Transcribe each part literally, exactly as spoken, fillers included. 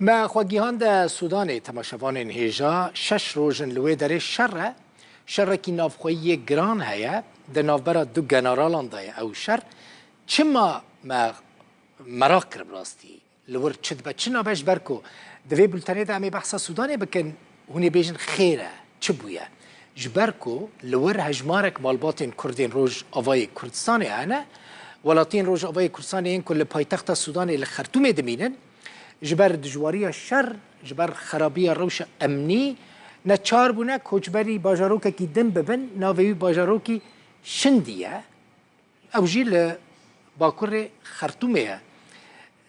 Me xwe gihande Sûdanê, temaşevanên hêja, şeş roj in li wê derê şer e. Şerekî navxweyî yê giran heye. Di navbera du generalan de ye ew şer. Çima me meraq kir bi rastî? Li wir çi dibe, çi nabe? Ji ber ku di vê bultenê de em ê behsa Sûdanê bikin, hûn ê bêjin xêr e, çi bûye? Ji ber ku li wir hejmarek malbatên Kurd ên Rojavayê Kurdistanê hene, welatiyên Rojavayê Kurdistanê yên ku li paytexta Sûdanê li Xertûmê dimînin, ji ber dijwariya şer, ji ber xerabiya rewşa emnî neçar bûne koçberî bajarokekî din bibin, navê wî bajarokî Şindî ye. Ew jî li bakurê Xertûmê ye.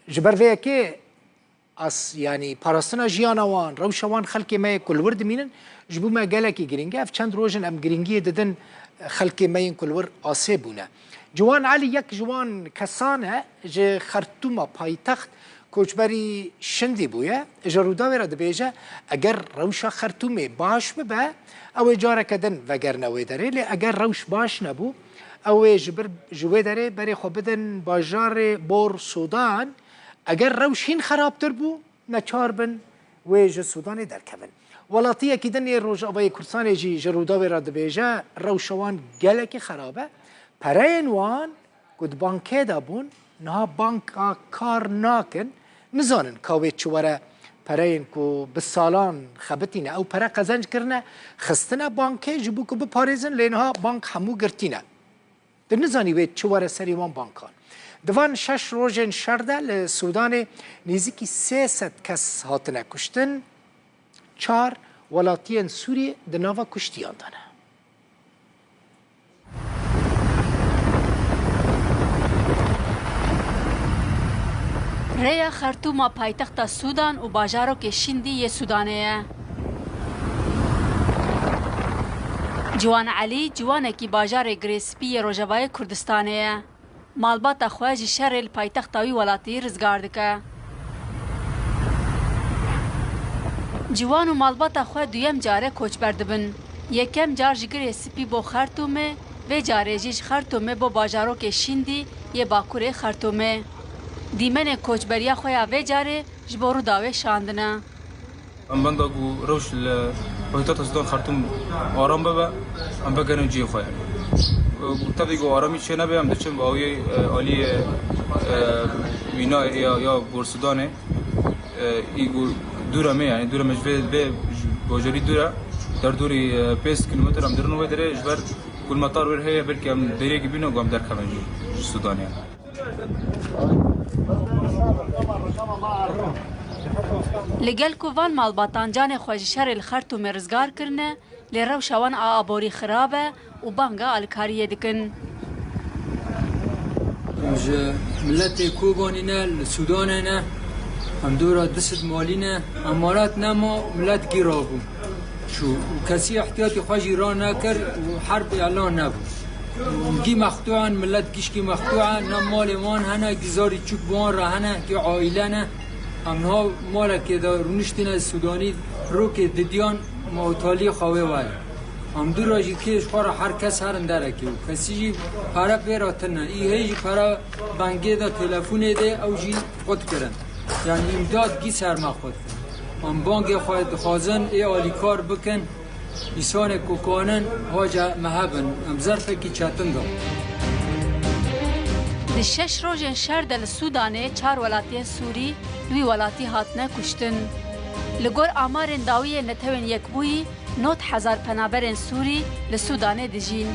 Ji ber vê yekê as, yanî parastina jiyana wan, rewşa wan xelkê me yê ku li wir dimînin, ji bo me gelekî girîng e. Ev çend roj in em girîngiyê didin xelkê me yên ku li wir asê bûne. Ciwan Elî yek ji wan kesan e, ji Xertûma paytext koçberî Şindî bûye. Ji Rûdawê re dibêje, eger rewşa Xertûmê baş bibe, ew ê careke din vegerine wê derê. Lê eger rewş baş nebû, ew ê ji bir, ji wê derê berê xwe bidin bajarê Bor Sûdan. Eger rewş hîn xerabtir bû, neçar bin wê ji Sûdanê derkevin. Welatiyekî din ê Rojavayê Kurdistanê jî ji Rûdawê re dibêje, rewşa wan gelekî xerab e. Pereyên wan ku di bankê de bûn, niha banka kar nakin. Nizanin ka wê çi were, pereyên ku bi salan xebitîne, ew pere qezenc kirine, xistine bankê ji bo ku biparêzin, lê niha bank hemû girtîne. Tu nizanî wê çi were serî wan bankan. Di van şeş rojên şer de li Sûdanê nêzîkî sê sed kes hatine kuştin, çar welatiyên Sûriyê di nava kuştiyan de ne. Rêya Xertûma paytexta Sûdan û bajarokê Şindî yê Sûdanê ye. Ciwan Elî, ciwanekî bajarê Girê Spî yê Rojavayê Kurdistanê ye. Malbata xwe ji şerê li paytexta wî welatî rizgar dike. Ciwan û malbata xwe duyem car e koçber dibin. Yekem car ji Girê Spî bo Xertûmê, vê carê jî ji Xertûmê bo bajarokê Şindî yê bakurê Xertûmê. Dîmenê koçberiya xwe ya vê carê ji bo Rûdawê şandine. Em benda ku rewş li paytexta Sûdan Xertûm aram bibe, em vegerin cihê xwe. Ku tevî ku aramî çênebe, em diçin bi awiyê, e, aliyê, e, mîna ya, ya Bor Sûdanê. E, î ku dûre me, yanî dûre me ji vê, vê bajarî dûre, derdorî, e, pênc kilometre em dirin wê derê, ji ber ku li me tar wêr heye, belkî em deriyekî bîne ku em derkevin ji, ji Sûdanê. Li gel ku van malbatan canê xwe ji şerê li Xertûmê rizgar kirine, lê rewşa wan a aborî xirab e û banga alîkariyê dikin. Ji miletê Kobanî ne, li Sûdanê ne, em dora du sed malî ne, emaret nema, milet gî rabû. Çû û kesî ihtiyatî xwe jî ranekir û herb îlan nebû. Gî mextû in, milet gişkî mextû e, ne malê wan hene, gî zarî çûk bi wan re hene, gî aîle ne. Em niha malekê de rûniştine Sûdanî, rokê didiyan, ma taliyê xwe wê were. Em dû re jî kê ji xwe re her kes herin derekê û kesî jî pere pê re tune. Î hê jî pere bengê de, telefonê de ew jî qut kirin. Yanî îmdad gî ser me qut. Em bangê xwe dixwazin, ê alîkar bikin. Îsanê ku kanin, hace me hebin. Em zerfekî çetin de. Di şeş rojên şer de li Sûdanê çar welatiyên Sûrî li wî welatî hatine kuştin. Li gor amarên dawî yên Netewên Yekbûyî, nod hezar penaberên Sûrî li Sûdanê dijîn.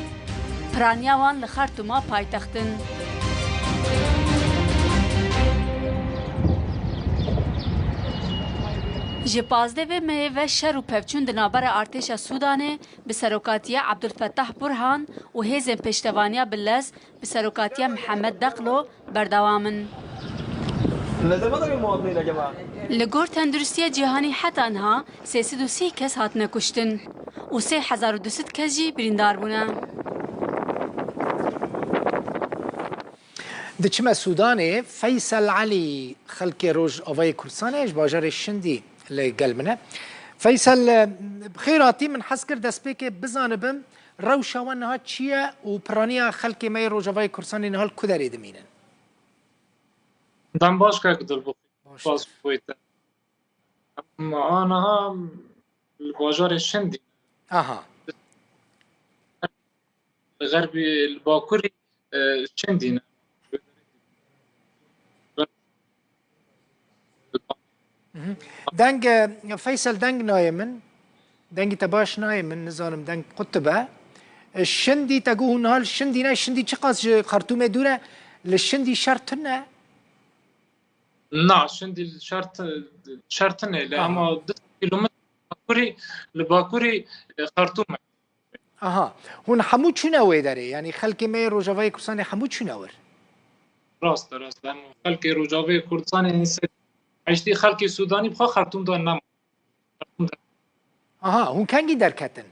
Piraniya wan li Xartûma paytext in. Ji pazdeh vê mehê ve şer û pevçûn di navbera artêşa Sûdanê bi serokatiya Abdulfetah Burhan û hêzên pêştevaniya bi lez bi serokatiya Mihemed Deqlo berdewam in. Li gor Tenduristiya Cîhanî heta niha sê sed û sî kes hatine kuştin û sê hezar û du sed kes jî birîndar bûne. Diçime Sûdanê, Feysel Elî, xelkê Rojavayê Kurdistanê ji bajarê Şindî li gel min e. Feysel, bi xêr hatî, min hez kir destpêkê bizanibim, rewşa wan niha çi ye û piraniya xelkê me yê Rojavayê Kurdistanê niha li ku derê dimînin? Dem baş kek Dilbixwîn. Baş. Spas bo te. Ma aniha li bajarê Şindî, Aha. li xerbî, li bakurî, e, Şindî ne. Mhm. Deng, e, Feysel, deng nayê min. Dengî te baş nayê min, nizanim deng qutib e. E, Şindî te got hûn niha li Şindî ne, Şindî çiqas ji Xartûmê dûr e? Li Şindî şer tune? Na, Şindî şer ti-, şer tune, lê Aha. ama du kilometre bakurî, li bakurî, e, Xartûm e. Aha. Hûn hemû çûne wê derê? Yanî xelkê me yê Rojavayê Kurdistanê hemû çûne wir? Rast e, rast e. Em xelkê Rojavayê Kurdistanê, hêştî xelkê Sûdanî bi xwe Xartûm de nema. Aha, hûn kengî derketin?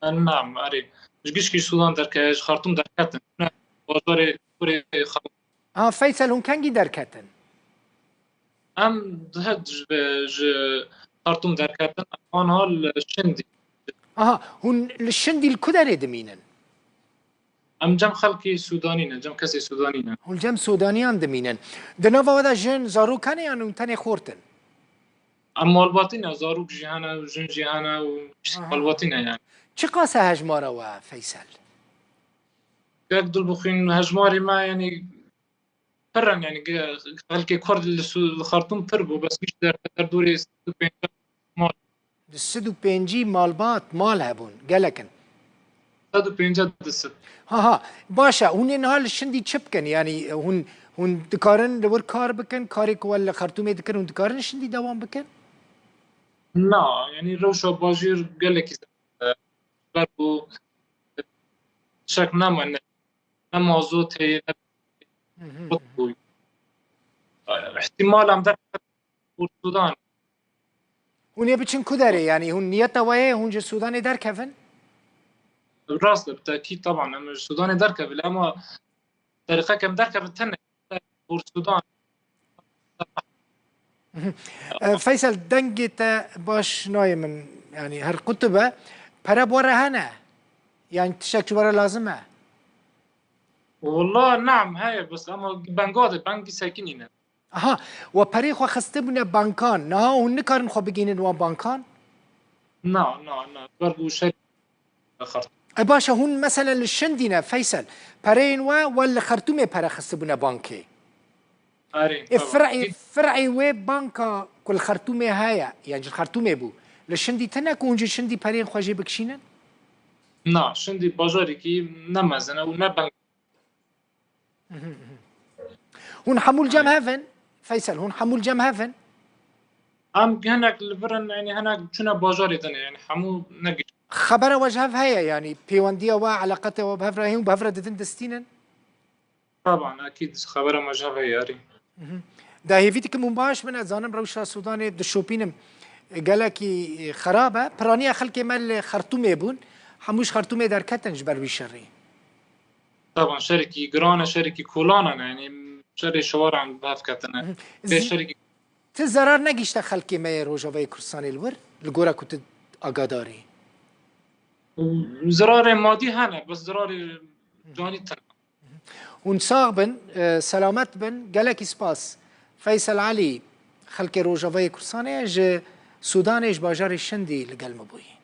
Em, na, erê. Ji gişkî Sûdan derke-, ji Xartûm derketin. Ne, bajarê kurê Xartûm. Aha, Feysel, hûn kengî derketin? Em dihet ji, ji Xartûm derketin, aniha li Şindî. Aha, hûn li Şindî li ku derê dimînin? Em cem xelkê Sûdanî ne, cem kesê Sûdanî ne. Hûn cem Sûdaniyan dimînin. Di nava we de jin, zarok hene yan hûn tenê xort in? Em malbatî ne, zarok jî hene û jin jî hene û Aha. malbatî ne yani. Çiqas e hejmara we, Feysel? Gek dil bixwîn hejmarê me yani pir in, yani ge-, xelkê Kurd li Sû-, li Xartûm pir bû, bes gişt derketin dûrê sed û pêncî mal. Di sed û pêncî malbat, mal hebûn, gelek in. Sed û pêncî di sed. Ha, ha, baş e, hûn ê niha li Şindî çi bikin? Yani hûn, hûn dikarin li wir kar bikin, karê ku we li Xartûmê dikin, hûn dikarin li Şindî dewam bikin? Na, yani rewşa bajêr gelekî zehmet e. Ber ku şek nema ne, ne mazot heye, ne Hı hı. qut bû. Îhtimal em derkevin Sûdan. Hûn ê biçin ku derê? Yani hûn niyeta we ye hûn ji Sûdanê derkevin? Rast e, bi tekîd, teban, em ji Sûdanê derkevin, ama terîqek em derkevin tenê Sûdan. E, Feysel, dengê te baş nayê min, yani her qutib e. Pere bi we re hene? Yani tiştek ji we re lazim e? Wallah, naam, heye, bes ama benga de, bengî sekinîne. Aha, we perê xwe xistibûne bankan, niha hûn nikarin xwe bigihînin wan bankan? Na, na, na, ber ku şer xert. E, baş e, hûn meselen li Şindî ne, Feysel, pereyên we, we li Xertûmê pere xistibûne bankê. Erê, E, tamam. fir'î, fir'î wê banka ku li Xertûmê heye, yan ji Xertûmê bû, li Şindî tune ku hûn ji Şindî pereyên xwe jê bikişînin? Na, Şindî bajarekî ne mezin e û ne bank. Hûn hemû li cem hev in? Feysel, hûn hemû li cem hev in? Em hinek li vir in, yani hinek çûne bajarê din, yani hemû ne giş. Xebera we ji hev heye, yani pêwendiya we, eleqetê we bi hev re heye û bi hev re didin distînin? Taban, ekîd xebera me ji hev heye, erê. Da hêvî dikim hûn baş bin, ez zanim rewşa Sûdanê dişopînim gelekî xerab e. Piraniya xelkê me li Xertûmê bûn. Hemû ji Xertûmê derketin ji ber wî şerî. Taban şerekî giran e, şerekî kolan e, yani şerê şiwaran bi hev ketine. Hı. Vê Zî-, şerekî ti zerar negihişte xelkê me yê Rojavayê Kurdistanê li wir, li gora ku tu agadarî? Zirarê madî hene, bes zirarê canî tune. Hûn sax bin, e, selamet bin, gelekî spas. Feysel Elî, xelkê Rojavayê Kurdistanê ji Sûdanê, ji bajarê Şindî li gel me bûyî.